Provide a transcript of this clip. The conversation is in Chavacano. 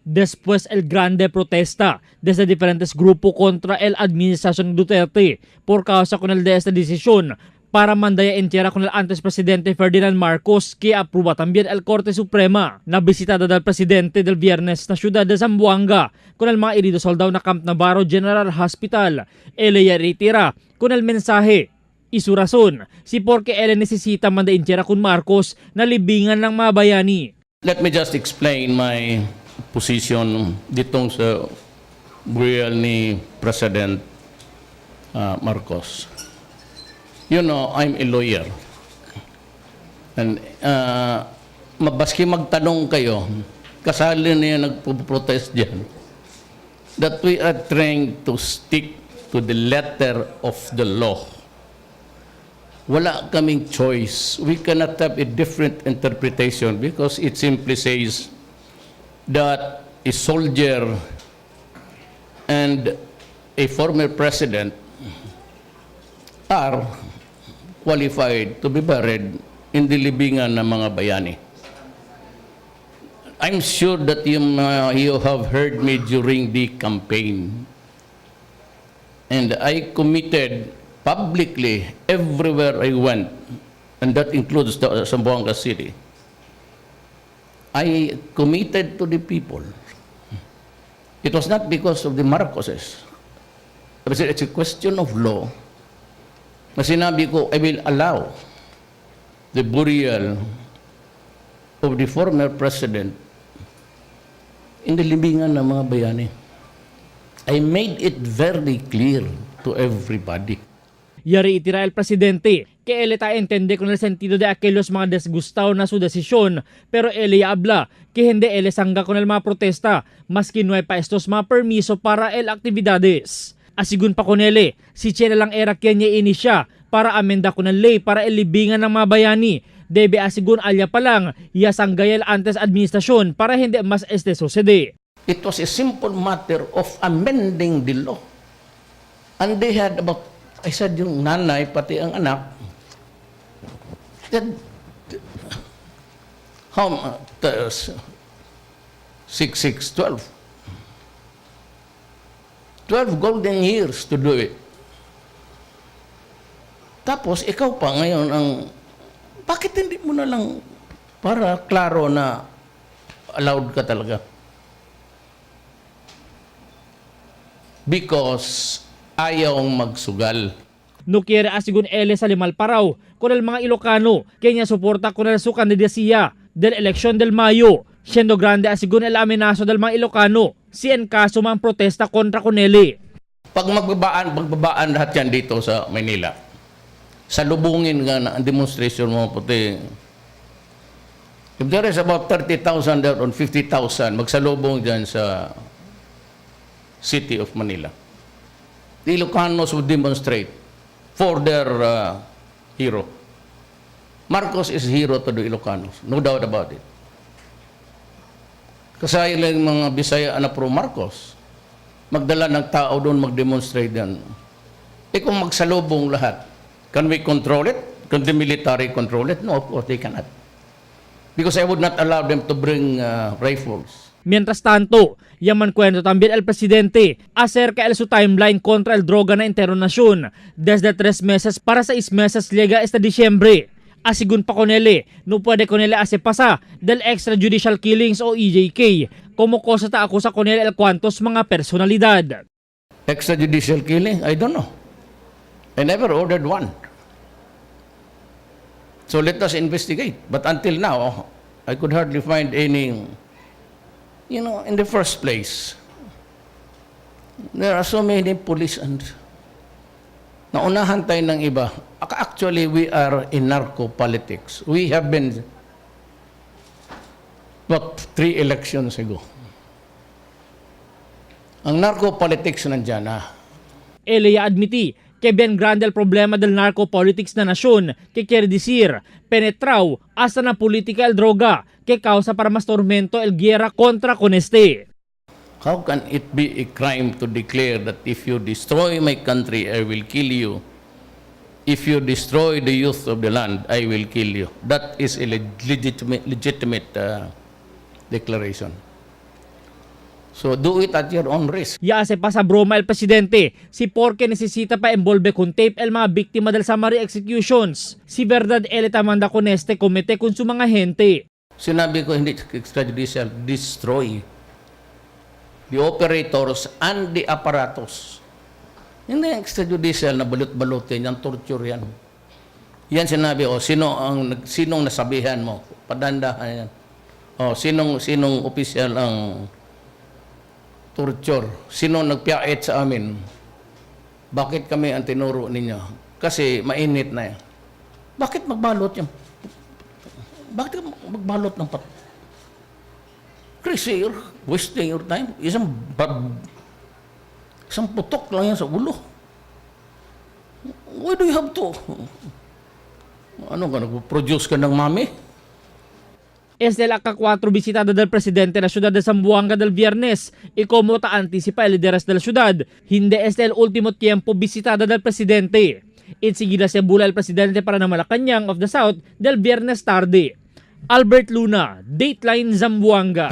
Después el grande protesta desde diferentes grupos contra el administración Duterte por causa con el de esta decisión para mandaya entierra con el antes presidente Ferdinand Marcos, que aprueba también el Corte Suprema. Na visitada del presidente del viernes na ciudad de Zamboanga con el mga herido soldado na Camp Navarro General Hospital. Él retira con el mensaje y su razón, si porque él necesita manda entierra con Marcos na libingan ng mga bayani. Let me just explain my position ditong sa burial ni President Marcos. I'm a lawyer. And mabaski magtanong kayo, kasali na yan nagpo-protest dyan, that we are trying to stick to the letter of the law. Wala kaming choice. We cannot have a different interpretation because it simply says that a soldier and a former president are qualified to be buried in the libingan ng mga bayani. I'm sure that you have heard me during the campaign. And I committed publicly everywhere I went, and that includes the Zamboanga City. I committed to the people. It was not because of the Marcoses. But it's a question of law. Na sinabi ko, I will allow the burial of the former president in the libingan ng mga bayani. I made it very clear to everybody. Yari itira el presidente que él está entende con el sentido de aquellos mga desgustado na su desisyon, pero él habla que hindi él sangga con el mga protesta maski no hay pa estos mga permiso para el actividades. Asigun pa con él, si Chela lang era quien niya inisya para amenda con el ley para el libingan ng mga bayani. Debe asigun alya pa lang yasanggayel antes administrasyon para hindi mas este sucede. It was a simple matter of amending the law. And they had about, I said, yung nanay, pati ang anak, said, how, 6, 6, 12. 12 golden years to do it. Tapos, ikaw pa ngayon ang, bakit hindi mo na lang para klaro na allowed ka talaga? Because ayaw magsugal. No quiere asigun él sa limal paraw con el mga Ilocano que niya suporta con el su candidacia del eleksyon del Mayo, siendo grande asigun el amenazo del mga Ilocano si en caso man protesta kontra con él. Pag magbabaan, magbabaan lahat yan dito sa Manila. Salubungin nga na ang demonstration mo puti. If there is about 30,000 there on 50,000, magsalubong dyan sa City of Manila. The Ilocanos would demonstrate for their hero. Marcos is hero to the Ilocanos, no doubt about it. Kasi lang mga Bisaya na pro Marcos, magdala ng tao doon mag-demonstrate yan. Eh kung magsalubong lahat, can we control it? Can the military control it? No, of course they cannot. Because I would not allow them to bring rifles. Mientras tanto, yaman kwento también el presidente acerca el su timeline contra el droga na entero nasyon desde 3 meses para 6 meses llega este diciembre. Asigun pa con él, no puede con él hace pasa del extrajudicial killings o EJK, como cosa ta acusa con él el cuantos mga personalidad. Extrajudicial killing? I don't know. I never ordered one. So let us investigate. But until now, I could hardly find any. In the first place, there are so many police and naunahan tayo ng iba. Actually, we are in narco politics. We have been, what, 3 elections ago. Ang narco politics nandyan na. Elia admiti que bien grande el problema del narco-politics na nasyon que quiere decir penetrao hasta na política el droga que causa para mas tormento el guerra contra con este. How can it be a crime to declare that if you destroy my country, I will kill you? If you destroy the youth of the land, I will kill you. That is a legitimate declaration. So do it at your own risk. Ya se pasa broma el presidente, si porque necesita pa envolve con tape el mga biktima del summary executions. Si verdad él manda con este comete con su mga gente. Sinabi ko hindi extrajudicial, destroy the operators and the apparatus. Hindi extrajudicial na balot-balutin, yan torture yan. Yan sinabi, oh, sino ang sinong nasabihan mo? Padandahan yan. Oh, sinong official ang torture? Sino nagpiait sa amin? Bakit kami ang tinuro ninyo? Kasi mainit na yan. Bakit magbalot yan? Bakit ka magbalot ng pat? Crazy, you're wasting your time. Isang putok lang yan sa ulo. Why do you have to? Ano ka, nag-produce ka ng mami? Es el AK-4 visitada del presidente la ciudad de Zamboanga del viernes y como ta anticipa el líderes de la ciudad, hindi es el último tiempo visitada del presidente. Enseguida se bula el presidente para na Malacañang of the South del viernes tarde. Albert Luna, Dateline Zamboanga.